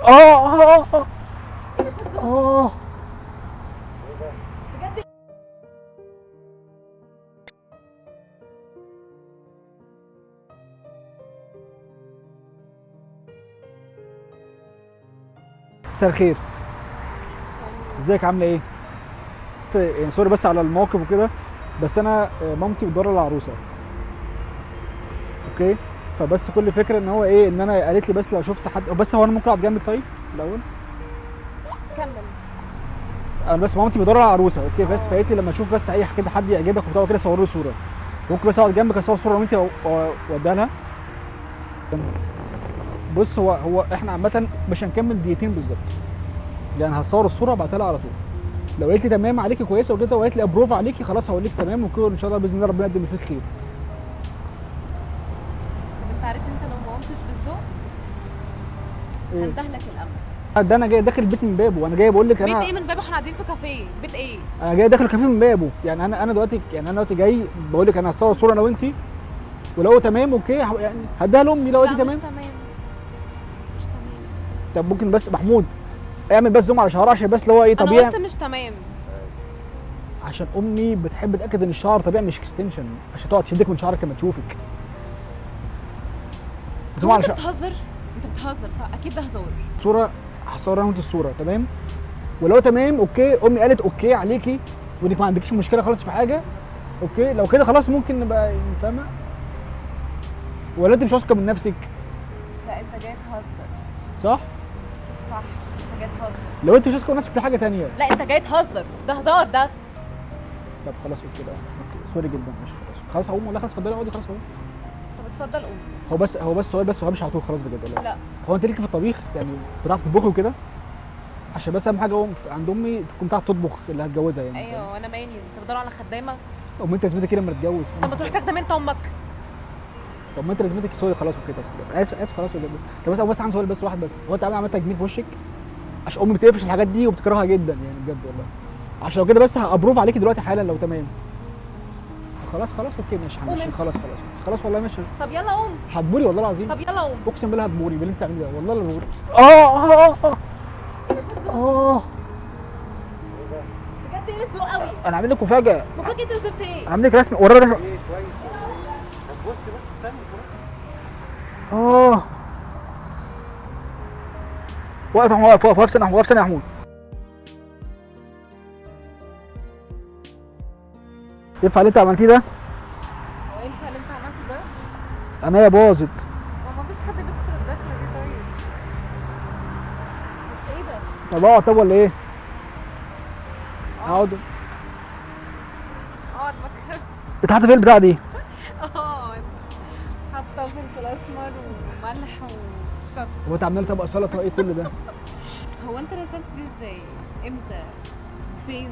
اه اه اه بجد. مساء الخير، ازيك؟ عامله ايه؟ يعني sorry بس على الموقف وكده، بس انا مامتي بتدور على عروسه. okay، فبس كل فكرة ان هو ايه، ان انا قالت لي بس لو شفت حد، بس هو انا ممكن اقعد جنبك طيب الاول؟ كمل. انا بس مامتي بتدور على عروسه، okay، بس اه. فقالت لي لما اشوف بس اي كده حد يعجبك وبتاع كده صور له صوره. ممكن بس اقعد جنبك اصور صوره وانت واديها لها؟ بص، هو احنا عامة مش هنكمل دقيقتين بالظبط، يعني هتصور الصورة وابعتها لها على طول. لو قالت لي تمام عليكي كويسة وكده، وقالت لي approve عليكي، خلاص هقول لك تمام وكده، ان شاء الله باذن الله ربنا يقدم فيه الخير. طب انت عارف انت لو ما قمتش بالذوق إيه؟ هندهلك الامر. ده انا جاي داخل البيت من بابه، وانا جاي بقول لك بيت انا ايه من بابه؟ احنا قاعدين في كافيه، بيت ايه؟ انا جاي داخل كافيه من بابه، يعني انا دلوقتي، يعني انا دلوقتي جاي بقول لك انا هتصور صوره انا وانتي، ولو تمام okay يعني هديها لامي لو لا قالت لي مش تمام. تمام، مش تمام. طب ممكن بس محمود اعمل بس zoom على شعرها عشان بس اللي هو ايه انا طبيعي، قلت مش تمام. عشان امي بتحب تتاكد ان الشعر طبيعي مش extension، عشان تقعد تشدك من شعرك لما تشوفك. zoom هو على انت شعر بتهزر؟ انت بتهزر صح؟ اكيد ده هزار. صوره، هصور انا وانت الصورة تمام، ولو تمام okay امي قالت okay عليكي وانك ما عندكيش مشكلة خالص في حاجة، okay لو كده خلاص ممكن نبقى يعني فاهمه؟ ولا انت مش واثقة من نفسك؟ لا انت جاي تهزر. صح؟ صح، انت جاي تهزر. لو انت مش واثقة من نفسك دي حاجة ثانية. لا انت جاي تهزر، ده هزار ده. طب خلاص okay بقى، okay sorry جدا، ماشي خلاص خلاص هقوم والله، خلاص اتفضلي اقعدي، خلاص هقوم. طب اتفضل قوم. هو بس سؤال بس وهمشي على طول خلاص بجد والله. لا. هو انت ليكي في الطبيخ؟ يعني بتعرف تطبخي وكده؟ عشان بس اهم حاجة عند امي تكون بتعرف تطبخ اللي هتجوزها يعني. ايوه وانا مالي، انت بتدور على خدامه؟ امال انت لازمتك ايه لما تتجوز؟ طب ما تروح تخدم انت امك. طب ما انت لازمتك، sorry خلاص okay، طب خلاص اسف اسف خلاص والله. طب بس عندي سؤال بس واحد بس، هو انت عملت تجميل في وشك؟ عشان امي بتقفش الحاجات دي وبتكرهها جدا يعني بجد والله. عشان لو كده بس ه approve عليكي دلوقتي حالا لو تمام. خلاص خلاص okay ماشي هنمشي، خلاص خلاص خلاص والله ماشي. طب يلا قوم. هتبوري والله العظيم. طب يلا قوم. اقسم بالله هتبوري باللي انت بتعمليه ده والله لا بوري. اه اه اه بجد ايه الذوق قوي. انا عامل لك مفاجاة. مفاجاة انت وصلت ايه؟ عامل لك رسمه ورا رسمه. ايه كويس. طب بص بس استني خلاص. واقف يا محمود، واقف واقف واقف سنة يا محمود، واقف سنة يا محمود. ينفع اللي انت عملتيه ده؟ هو ينفع اللي انت عملته ده؟ عينيا باظت. هو مفيش حد بيدخل الدخلة دي طيب. بس ايه ده؟ طب اقعد طب ولا ايه؟ اقعد. اقعد ما تخافش. اتحط فين البتاعه دي؟ اه حاطه فلفل اسمر وملح وشطه. هو انت عامله لي طبق سلطة ايه كل ده؟ هو انت رسمت دي ازاي؟ امتى؟ فين؟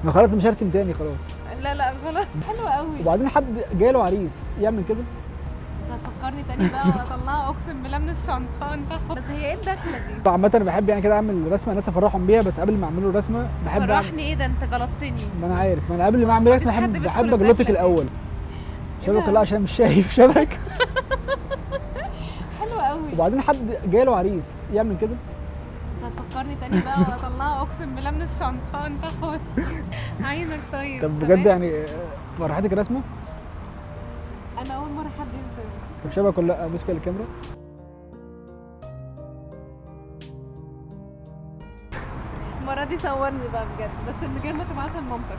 ما خلاص مش هرسم تاني خلاص. لا لا خلاص حلوة قوي. وبعدين حد جاله عريس يعمل كده؟ انت هتفكرني تاني بقى واطلعها اقسم بالله من الشنطة انت. بس هي ايه الدخلة دي؟ عامة انا بحب يعني كده اعمل رسمه الناس افرحهم بيها، بس قبل ما اعمل له رسمه بحب فرحني ايه ده؟ انت جلطتني. ما انا عارف، ما انا قبل ما اعمل رسمه بحب اجلطك الاول. شبك؟ لا عشان مش شايف شبك. حلوة قوي. وبعدين حد جاله عريس يعمل كده؟ انت هتفكرني تاني بقى واطلعها اقسم بالله من الشنطة انت. عينك طيب. طب بجد يعني فرحتك الرسمة؟ انا اول مرة حد يرسم. طب شبك ولا لا؟ بص كده الكاميرا. المرة دي صورني بقى بجد، بس من غير ما تبعتها لمامتك.